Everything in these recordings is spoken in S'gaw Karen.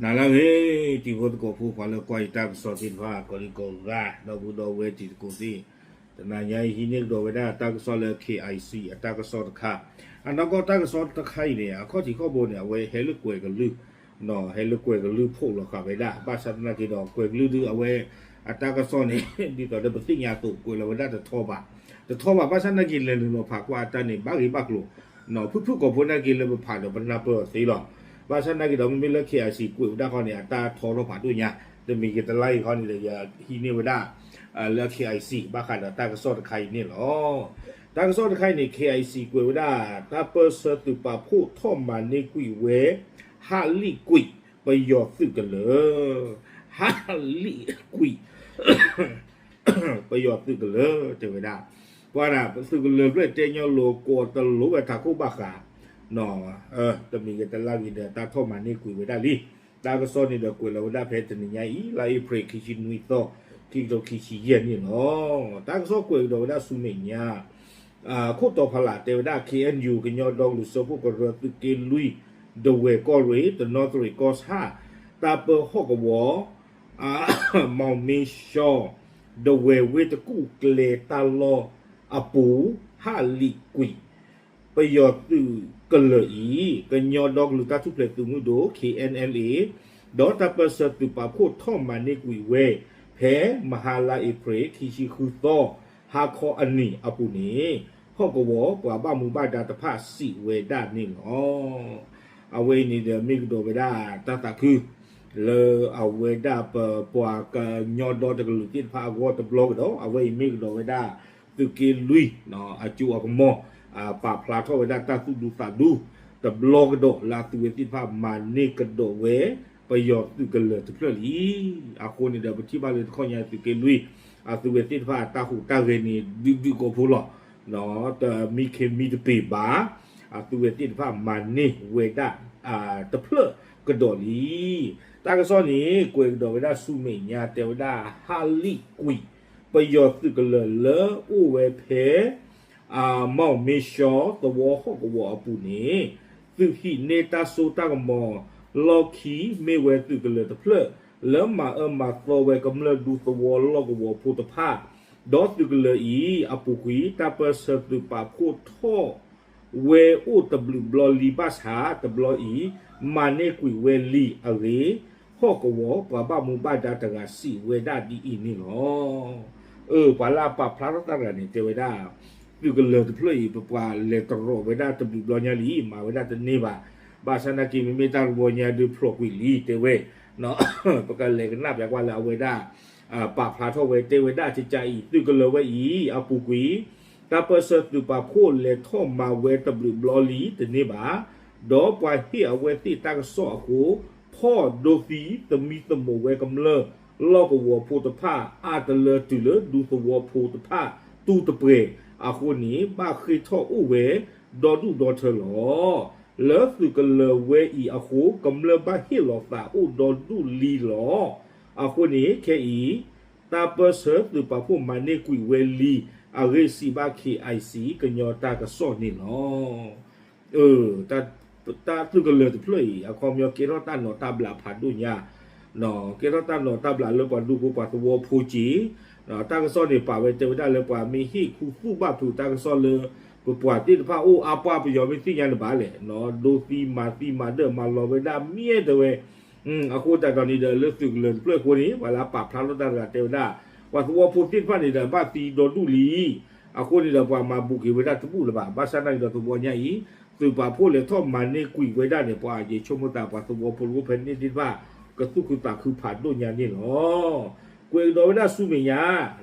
နၤလၢအဂ့ၤ တံၤဖိသကိးဖိ ပှၤလၢကွၢ်ယတၢ်ကစီၣ်သ့ၣ်တဖၣ် ကိးဒံကိးဂၤ ဒီပုၢ်ဒီဝဲၢ်တံၤသကိးသ့ၣ်, တနၤညါအံၤ ဟံးန့ၢ်ကဒီးဝဲဒၣ်တၢ်ကစီၣ်လၢ K I C အတၢ်ကစီၣ်တခါ, အနီၢ်ကီၢ်တၢ်ကစီၣ်တခါအံၤန့ၣ် အခီၣ်ထံးခီၣ်ဘိန့ၣ် အဝဲဟဲလၢကွဲၤကလုၢ်, ဟဲလၢကွဲၤကလုၢ်ဖီၣ်လီၤဃာ်ဝဲဒၣ် ဘၣ်ဆၣ်သနာ်က့ဒီး ကွဲၤကလုၢ်ဒုးအဝဲ အတၢ်ကစီၣ်န့ၣ် ဒ်သိးဒီးပသ့ၣ်ညါအသိး ကွဲးလီၤဝဲဒၣ်တထီဘၣ်, တထီဘၣ် ဘၣ်ဆၣ်သနာ်က့ လဲၤနုာ်လီၤဖးကွၢ်အတၢ်န့ၣ် ဘၣ်ဂ့ၤဘၣ်ကျိၤ ဖုၣ်ဖုၣ်ကိာ်ဖိသနာ်က့လၢပဖးဒီးပနၢ်ပၢၢ်အီၤသ့လီၤ. ဘၣ်ဆၣ်သနာ်က့ဒီး မ့မ့ၢ်လၢ K I C ကွဲးဝဲဒၣ်ဃီန့ၣ် အတၢ်ထီထီၣ်ဖးဒိၣ်ညါ, တမံၤက့ၤတလါအံၤဃီန့ၣ်ဒီး ယဟံးန့ၢ်ဝဲဒၣ် လၢ K I C ဘၣ်ဃးဒီးတၢ်ကစီၣ်တခါအံၤန့ၣ်လီၤ. တၢ်ကစီၣ်တခါအံၤန့ၣ် K I C ကွဲးဝဲဒၣ် တၢ်ပၢၢ်ဆၢသုးပာ်ဖှိၣ်ထီၣ်မၤန့ၢ်ကွံာ်ဝဲ ဟးလံာ်ကွံာ် ပယီၤသုးကလၢၤ, ဟးလံာ်ကွံာ် ပယီၤသုးကလၢၤ တဲဝဲဒၣ်, ပှၤဒၣ်သုးကလၢၤဖျၢၣ်တဲညီလိၤ ကိးတလိၣ်ဝဲထးခိၣ်ဘၣ်ဃး, တမံၤဂ့ၤတလါဂ့ၤဒီး တၢ်ထီၣ်မၤန့ၢ်ကွံာ်ဝဲဒၣ်လံ. တၢ်ကစီၣ်န့ၣ်ဒီးကွဲးလီၤဝဲဒၣ်ဖဲတနံၤညါအံၤ လါအ့ဖြ့ၣ် ခံဆံနွံသီ ခံကထိခံဆံယဲၢ်န့ၣ်လီၤ. တၢ်ကစီၣ်ကွဲးကဒီးဝဲဒၣ်ဆူမဲာ်ညါ ခိၣ်တီဖီလာ်တဲဝဲဒၣ် K N U ကညီဒီကလုာ်စၢဖှိၣ်ကရၢသုးက့လွံၢ် ဒဝဲၢ်ကီၢ်ရ့ၣ် တနီသရံၣ်ကီၢ်ဆၣ် တၢ်ပၢဟီၣ်ကဝီၤ မီၣ်မ့ၡီ ဒဝဲၢ်ဝ့ၢ်တကူၣ်ကျဲတၢ်လီၢ်အပူၤ ဟးလံာ်ကွံာ် ပယီၤသုးကလၢၤအံၤ ကညီဒီကလုာ်တၢ်ထူၣ်ဖျဲးသုးမုၢ်ဒိၣ် K N L A ဒီးတၢ်ပၢၢ်ဆၢသုးပာ်ဖှိၣ်ထီၣ်မၤန့ၢ်ကွံာ်ဝဲ ဖဲမဟါလါအ့ဖြ့ၣ် ခံဆံဃုသီ ဟါခီအနံၤအပူၤန့ၣ် ဟီၣ်ကဝီၤပှၤဘၣ်မူဘၣ်ဒါတဖၣ်စံးဝဲဒၣ်န့ၣ်လီၤ. အဝဲအံၤန့ၣ်ဒီးမ့ၢ်ကဒီးဝဲဒၣ်တၢ်သးခု လၢအဝဲဒၣ်ပပှၤကညီဒီတကလုာ်သ့ၣ်တဖၣ်အဂီၢ်တဘျီကဒီး အဝဲအံၤမ့ၢ်ကဒီးဝဲဒၣ် သုးက့လွံၢ် အစိအကမီၤ ပာ်ဖျါထီၣ်ဝဲဒၣ်တၢ်သူၣ်ဒူသးဒူ တဘျီကဒီးလၢအသုးဝဲသ့ၣ်တဖၣ်မၤန့ၢ်ကဒီးဝဲ ပယီၤသုးကလၢၤတဖျၢၣ်လံ. အဃိန့ၣ်ဒီးပထံၣ်ဘၣ်လၢတခီညါသုးက့လွံၢ် အသုးဝဲသ့ၣ်တဖၣ်အတၢ်ဟူးတၢ်ဂဲၤန့ၣ် ဒုးဒုးကိးဖိလီၤ. တမံခ့မံတပ့ၤဘၣ် အသုးဝဲသ့ၣ်တဖၣ်မၤန့ၢ်ဝဲဒၣ် တဖျၢၣ်ကဒီးလံ. တၢ်ကစီၣ်န့ၣ် ကွဲးကဒီးဝဲဒၣ်ဆူမဲာ်ညါတဲဝဲဒၣ် ဟးလံာ်ကွံာ် ပယီၤသုးကလၢၤလၢအိၣ်ဝဲဖဲ မီၣ်မ့ၡီသဝီဟီၣ်ကဝီၤအပူၤန့ၣ် သုးဟံးန့ၢ်တၢ်စိတၢ်ကမီၤ လီၢ်ခံမ့ၢ်ဝဲသုးကလၢၤတဖျၢၣ် လၢမၤအၢမၤသီဝဲကမျၢၢ်ဒူသဝီလီၢ်ကဝီၤဖိတဖၣ် ဒီးသုးကလၢၤအံၤအပူၤကွံာ် တၢ်ပၢၢ်ဆၢသုးပာ်ဖှိၣ်ထီၣ်ဝဲအိၣ်တဘျုးဘျီလံဘၣ်ဆၣ် တဘျီအံၤ မၤန့ၢ်ကွံာ်ဝဲလံအဂ့ၢ် ဟီၣ်ကဝီၤပှၤဘၣ်မူဘၣ်ဒါတဂၤစံးဝဲဒၣ်ဒ်အံၤန့ၣ်လီၤ. အၢ ပှၤလၢအပာ်ဖျါထီၣ်တၢ်တဂၤန့ၣ် တဲဝဲဒၣ် သုးကလၢၤတဖျၢၣ်အံၤ ပပှၤလဲၤတရီးဝဲဒၣ်တဘျုးဘျီညါလံ မၤဝဲဒၣ်တန့ၢ်ဘၣ်. ဘၣ်ဆၣ်သနာ်က့ မ့မ့ၢ်တၢ်တဘျီညါဒုးဖျိးကွံာ်လံ တဲဝဲ ပကလဲၤကနၣ်ပျးကွၢ်လၢအဝဲဒၣ် ပာ်ဖျါထီၣ်ဝဲ တဲဝဲဒၣ်ကကးအံၤ သုးကလၢၤဝဲအံၤ အပူၤကွံာ် တၢ်ပၢၢ်ဆၢသုးပာ်ဖှိၣ်လဲၤထီၣ်မၤဝဲတဘျုးဘျီလံတန့ၢ်ဘၣ်. ဒီးပှၤဟ့ၣ်အဝဲသ့ၣ်တၢ်ကစီၣ်အဃိ ဖီၣ်ဒိသံသမံသမိးဝဲကမျၢၢ်လီၢ်ကဝီၤဖိတဖၣ် အါတလၢတုၤလၢဒူသဝီဖိတဖၣ် တူၢ်တပှဲၤအဃိန့ၣ် ဘၣ်ဃ့ၢ်ထီၣ်အိၣ်ဝဲဒီဒူၣ်ဒီထၢလီၤ. လၢသုးကလၢၤဝဲအံၤအဃိ ကမျၢၢ်ဘၣ်ဟ့ၣ်လီၤသးအိၣ်ဒီဒူၣ်လံလီၤ. အဃိန့ၣ် ခဲအံၤ တၢ်ပၢၢ်ဆၢသုးပာ်ဖှိၣ်မၤန့ၢ်ကွံာ်ဝဲလံအဂ့ၢ် စံးဘၣ် K I C ကညီတၢ်ကစီၣ်န့ၣ်လီၤ. အၢ တၢ်သုးကလၢၤတဖျၢၣ်အံၤ အခီပညီကဲထီၣ်တၢ်နိးတၢ်ဘျးဖးဒိၣ်ညါ, ကဲထီၣ်တၢ်နိးတၢ်ဘျးလၢပှၤဒူဖိပှၤသဝီဖိက့ၤ, တၢ်ကစီၣ်န့ၣ်ပာ်ဝဲတဲဝဲဒၣ်လၢပှၤမ့ၢ်ဟ့ၣ်ခူသူၣ်ဘၣ်ဖုးတၢ်ကစီၣ်လၢ ပပှၤသ့ၣ်တဖၣ်အိၣ်အါပှၢ်ပယီၤမ့ၢ်သ့ၣ်ညါန့ၣ်ဘၣ်လဲၣ်, ဒိသံမၤသံမၤဒၢၣ်မၤလီၤဝဲဒၣ်မ့ၢ်တဲဝဲ အဃိသတးဒီးန့ၣ်ဒီး လၢသုးကလၢၤတဖျၢၣ်အဃိန့ၣ် ပှၤလၢအပာ်ဖျါထီၣ်တၢ်တဂၤတဲဝဲဒၣ် ပှၤသဝီဖိသ့ၣ်တဖၣ်န့ၣ်ဒီး ဘၣ်သံဒီဒူၣ်လံ, အဃိန့ၣ်ဒီး ပှၤမၤဘူးက့ၤဝဲဒၣ်တဘူၣ်လၢၤဘၣ်. ဘၣ်ဆၣ်သနာ်က့ဒီးသဝီညါအံၤ သုးပာ်ဖှိၣ်လဲၤထီၣ်မၤန့ၢ်ကွံာ်ဝဲဒၣ်န့ၣ် ပှၤယဲၤဆိကမိၣ်သး ပှၤသဝီဖိတအိၣ်ဖဲန့ၣ်သ့ၣ်တဖၣ် ကသူၣ်ခုသးခုဖးဒိၣ်ညါန့ၣ်လီၤ. ကွဲးကဒီးဝဲဒၣ်ဆူမဲာ်ညါ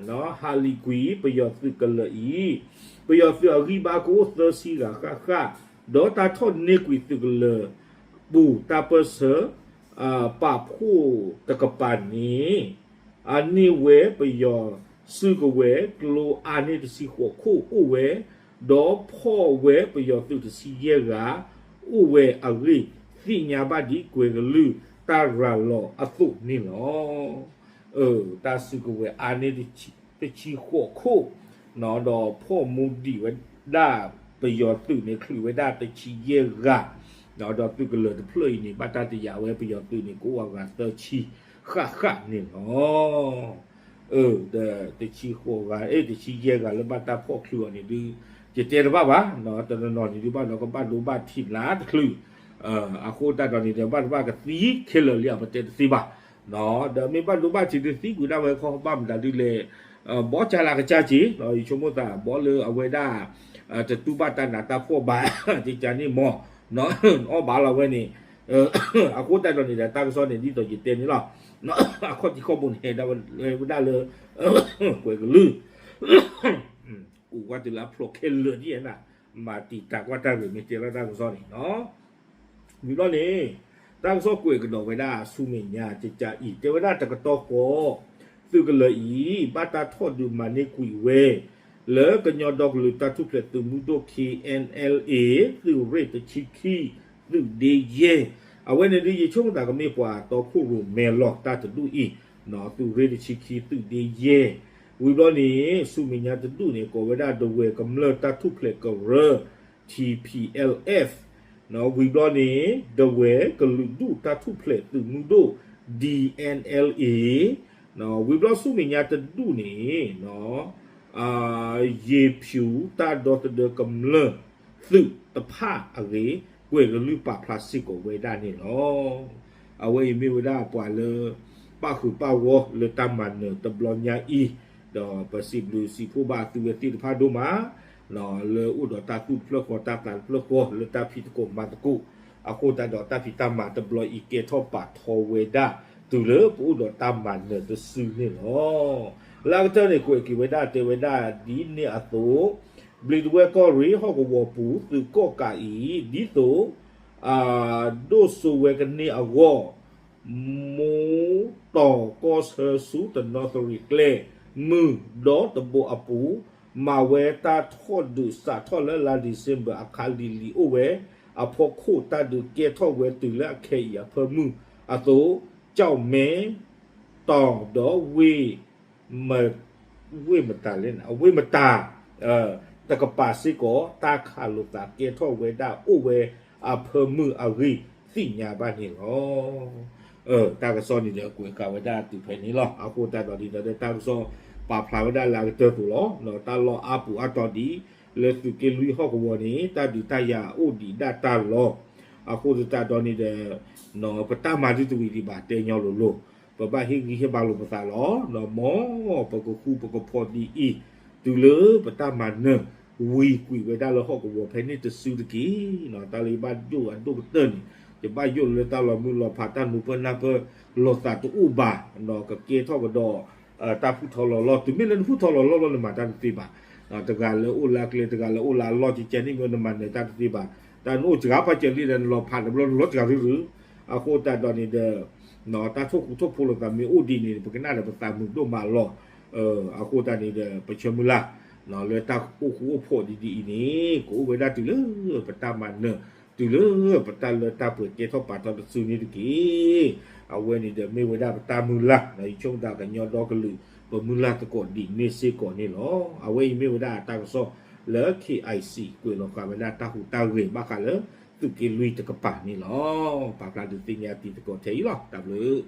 ဟးလံာ်ကွံာ် ပယီၤသုးကလၢၤအံၤ ပယီၤသုးအဂံၢ်ဘါကအိၣ်သၢဆံဂၤဃၣ်ဃၣ်, ဒီးတၢ်ထီၣ်န့ၢ်ကွံာ်သုးကလၢၤ ပူၤတၢ်ပၢၢ်ဆၢ ပာ်ဖှိၣ်တကပၤန့ၣ် အန့ၢ်ဝဲပယီၤစုကဝဲၤကျိအါန့ၢ်တဆံဃိးခိၣ်အိၣ်ဝဲ, ဒီးဖီၣ်ဝဲပယီၤသုးတဆံယဲၢ်ဂၤ အိၣ်ဝဲအဂ့ၢ် သ့ၣ်ညါဘၣ်ဒ်ကွဲၤကလုၢ်တၢ်ရၤလီၤအသိးန့ၣ်လီၤ. တၢ်စုကဝဲၤအါန့ၢ်တဆံဃိးခိၣ် ဒီးဖီၣ်မူဒံးဝဲဒၣ်ပယီၤသုးန့ၣ် ချုးဝဲဒၣ်တဆံယဲၢ်ဂၤ ဒီးသုးကလၢၤတဖျၢၣ်အံၤန့ၣ် ဘၣ်တၢ်တယာ်ဝဲပယီၤသုးန့ၣ် ကအိၣ်အဂၤသၢဆံဃၣ်ဃၣ်န့ၣ်လီၤ. ဒီးတဆံဃိးဂၤ အဲ တဆံယဲၢ်ဂၤလၢဘၣ်တၢ်ဖီၣ်ချုးအီၤန့ၣ်ဒုး ယတဲတဘၣ်ဘၣ်, တနီၤနီၤန့ၣ်ဒုးဘၣ်ဒီးကဘၣ်ဒိဘၣ်ထံးနးတချုး, အဃိသတးဒီးန့ၣ်ဒီး ဘၣ်တဘၣ်ကသံခဲလၢာ်လံ အပတဲတသ့ဘၣ်. ဒီးမ့ၢ်ဘၣ်ဒိဘၣ်ထံးဒုးသံကွံာ်ဒၣ်ဝဲခီ ဘၣ်မတၤဒုးလဲၣ်, ဘီကၢ်လၢကစၢ်က့ၤ, ယဆိကမိၣ်သးဘီလၢအဝဲဒၣ် တတူၢ်ဘၣ်တၢ်နးတၢ်ဖှီၣ်ဘၣ် ကကန့ၣ်မီၢ် အီၣ်ဘၣ်လီၤဝဲန့ၣ်, အဃိသတးဒီးန့ၣ်ဒီး တၢ်ကစီၣ်န့ၣ် ဒ်သိးယတဲန့ၣ်လီၤ. အခီၣ်ထံးခီၣ်ဘိန့ၣ် ဟဲဒၣ်ဝဲဒၣ်လၢ ကွဲးကလုၢ် အိၣ်ဝဲတုၤလၢအဖျိးခဲလၢာ်ဒ်အံၤနၤ, မၤတံာ်တာ်ကွၢ်တၢ်ဂ့ၢ် မ့ၢ်တဲလီၤတၢ်ကစီၣ်န့ၣ် ဝံၤဘျီန့ၣ် တၢ်ကစီၣ်ကွဲးကဒီးဝဲဒၣ်ဆူမဲာ်ညါ ကကအံၤ တဲဝဲဒၣ်တကတီၢ်ဃီ သုးကလၢၤအံၤ ဘၣ်တၢ်ထီၣ်ဒုးမၤန့ၢ်ကွံာ်ဝဲ လၢကညီဒီကလုာ်တၢ်ထူၣ်ဖျဲးသုးမုၢ်ဒိၣ် K N L A သုးရ့ၣ်တဆံခံ သုးဒ့ယဲၢ်, အဝဲန့ၣ်ဒုးယဆိကမိၣ်သးကမ့ၢ်ပှၤတီခိၣ်ရိၣ်မဲလီၤ တၢ်တဒူၣ်အံၤ, သုးရ့ၣ်တဆံခံ သုးဒ့ယဲၢ်, ဝံၤဘျီန့ၣ် ဆူမဲာ်ညါတဒူၣ်န့ၣ် ကိးဝဲဒၣ်ဒဝဲၢ်ကမျၢၢ်တၢ်ထူၣ်ဖျဲးကရၢ T P L F, ဝံၤဘျီန့ၣ် ဒဝဲၢ်ကလုာ်ဒူၣ်တၢ်ထူၣ်ဖျဲးသုးမုၢ်ဒိၣ် D N L A, ဝံၤဘျီဆူမဲာ်ညါတဒူၣ်န့ၣ် ယ့ၤဖၠူၤတၢ်ဒီသဒၢကမျၢၢ်သုးတဖၣ်အဂ့ၢ် ကွဲးကလုၢ်ပာ်ဖျါစ့ၢ်ကီးဝဲဒၣ်န့ၣ်လီၤ. အဝဲအံၤမ့ၢ်ဝဲဒၣ်ပှၤလၢ ပၣ်ဃုာ်ပၣ်ဂီၢ်လၢတၢ်မၤနၢၤတဘျီညါအံၤ, ဒီးပစံးဘျုးစံးဖှိၣ်ဘၣ်သုဝဲသ့ၣ်တဖၣ်ဒိၣ်မး လၢအိၣ်ဒီးတၢ်သူၣ်တဖျၢၣ်ဃီ တၢ်သးတဖျၢၣ်ဃီ လၢတၢ်ဖံးသကိးမၤသကိး, အဃိသတးဒီးတၢ်ဖံးတၢ်မၤတဘျီအံၤ ကဲထီၣ်ပာ်ထီဝဲဒၣ် တုၤလၢပအိၣ်ဒီးတၢ်မၤနၢၤတစုန့ၣ်လီၤ. လၢအကတၢၢ်န့ၣ် ကွဲးက့ၤဝဲဒၣ်တဲဝဲဒၣ်ဒ်န့ၣ်အသိး, ဘျံးတဝဲၢ်ကီၢ်ရ့ၣ်ဟီၣ်ကဝီၤပူၤ သုးကီၣ်ကးအံၤ ဒ်သိး ဒိၣ်စိဝဲကန့ၢ်အဂီၢ် မိၢ်တီၤကီၢ်ဆၢဆူတနီသရံၣ်ကျဲ မုၢ်ဒီတဘိအပူၤ မၤဝဲတၢ်ထီၣ်ဒုးစးထီၣ်လၢလါ December အခါလံၤလံၤအိၣ်ဝဲ အဖီခိၣ်တၢ်ဒုးကဲထီၣ်ဝဲတုၤလၢအခဲအံၤအဖၢမုၢ်အသိး, ကၠီၣ်မဲ တီၤဒီးဝ့ၢ် ဝ့ၢ်မတၤလဲၣ်န့ၣ် အဝ့ၢ်မတၤ တကပၤစ့ၢ်ကီး တၢ်ခးလိာ်သးကဲထီၣ်ဝဲဒၣ်အိၣ်ဝဲအဖၢမုၢ်အဂ့ၢ်သ့ၣ်ညါဘၣ်န့ၣ်လီၤ. တၢ်ကစီၣ်န့ၣ်ဒီးကွဲးဃာ်ဝဲဒၣ်တုၤဖဲန့ၣ်လီၤ. အဃိသတးဒီးဒ်သိးဒီးတၢ်ကစီၣ်ပာ်ဖျါဝဲဒၣ်လၢအကတၢၢ်အသိးလီၤ. တၢ်လီၢ်အါပူၤအါတီၤဒံး လၢသုးက့လွံၢ်ဟီၣ်ကဝီၤန့ၣ် တၢ်ဒုးတၢ်ယၤအိၣ်ဒံးဒၣ်တၢ်လီၢ်. အဃိသတးဒီးန့ၣ်ဒီး ပတၢ်မၤဒုတဝံၤဒံးဘၣ် တဲညီလိၤလိၤ, ပဘၣ်ဟ့ၣ်ဂံၢ်ဟ့ၣ်ဘါလိာ်ပသးလီၤ. မ်ပကဃူပကဖိးဒ်အံၤ တုၤလၢပတၢ်မၤနၢၤဝံၤကွံာ်ဝဲဒၣ်လၢဟီၣ်ကဝီၤဖဲန့ၣ်တစုတက့ၢ်. တၢ်လၢယဘၣ်ယိၣ်အဒိၣ်ကတၢၢ်န့ၣ် ယဘၣ်ယိၣ်လၢတၢ်လီၤမုၢ်လီၤဖး တၢ်နူၤပၢၢ်နၢ်ပၢၢ်လိာ်သးတအိၣ်ဘၣ်, ကကဲထီၣ်ကဒီး တၢ်ဖုၣ်ထီၣ်လီၤလီၢ်, တုၤမ့ၢ်လၢနဖုၣ်ထီၣ်လီၤလီၢ်လီၤ နမၤတၢ်တသ့ဘၣ်. တဂၤလၢအိၣ်လၢအကျဲ တဂၤလၢအိၣ်လၢအလီၢ် ကကဲန့ၣ်မ့ၢ်နမၤနၢၤတၢ်တသ့ဘၣ်. တၢ်နအိၣ်စှၤပာ်စၢၤလံဒီး နလီၤဖးတဘျီ နလီၤစှၤရုရု. အဃိသတးဒီးန့ၣ်ဒီး တၢ်ထိၣ်ဃူထိၣ်ဖိးလိာ်သးမ့ၢ်အိၣ်ဒ်န့ၣ် ပကနၣ်ဒီးပသးမုာ်ဒိၣ်မးလီၤ. အဃိသတးန့ၣ်ဒီး ပဆၢမုၢ်လၢ် လၢတၢ်အိၣ်ဃူအိၣ်ဖိးဒ်ဒ်အံၤန့ၣ် ကအိၣ်ဝဲဒၣ်တုၤလၢပတၢ်မၤနၢၤ, တုၤလၢပတၢ်လၢတၢ်ပှဲၤကဲထီၣ်ပာ်ထီၣ်တစုန့ၣ်တက့ၢ်. အဝဲန့ၣ်ဒီးမ့ၢ်ဝဲဒၣ်ပတၢ်မုၢ်လၢ်, ယဆိကမိၣ်သးကညီဒီကလုာ် ပမုၢ်လၢ်သကိးဒ်န့ၣ်စ့ၢ်ကီးန့ၣ်လီၤ. အဝဲအံၤမ့ၢ်ဝဲဒၣ်တၢ်ကစီၣ်လၢ K I C ကွဲးလီၤဃာ်ဝဲဒၣ်တၢ်ဟူးတၢ်ဂဲၤဘၣ်ဃးလၢ သုးက့လွံၢ်တကပၤန့ၣ်လီၤ. ပာ်ဖျါဒုးသ့ၣ်ညါတံၤသကိးထဲအံၤလီၤ. တၢ်ဘျုး